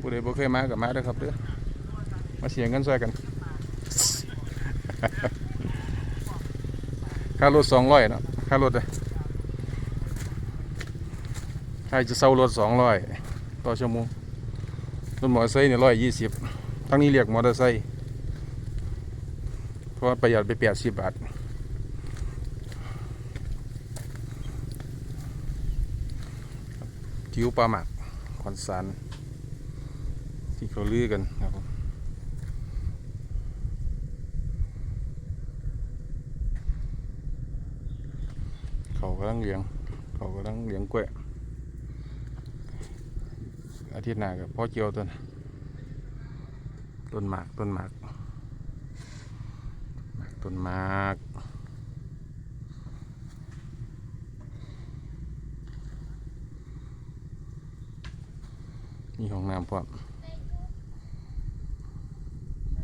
ຜູ້ໃດບໍ່ເຄີຍມາກໍມາເດີຄັບເດີ ມາເສຍເງິນຊ່ອຍກັນ ຄ່າລົດສອງຮ້ອຍເນາະ ຄ່າລົດເດ້ ຖ້າຈະເຊົ່າລົດສອງຮ້ອຍຕໍ່ຊົ່ວໂມງ ລົດມໍເຕີໄຊນີ້ຮ້ອຍຊາວ ທາງນີ້ລຽກມໍເຕີໄຊ ເພາະວ່າປະຢັດໄປແປດສິບບາດ. ທິວປ່າໝາກ ຄອນສານ ທີ່ເຂົາລືກັນຄັບຜົມ ເຂົາກຳລັງຫຼຽງ ເຂົາກຳລັງຫຼຽງກ້ວຍ ອາທິດໜ້າກໍພໍກ່ຽວຕົວ ຕົ້ນໝາກ ຕົ້ນໝາກ ຕົ້ນໝາກ ມີຫ້ອງນ້ຳພ້ອມ.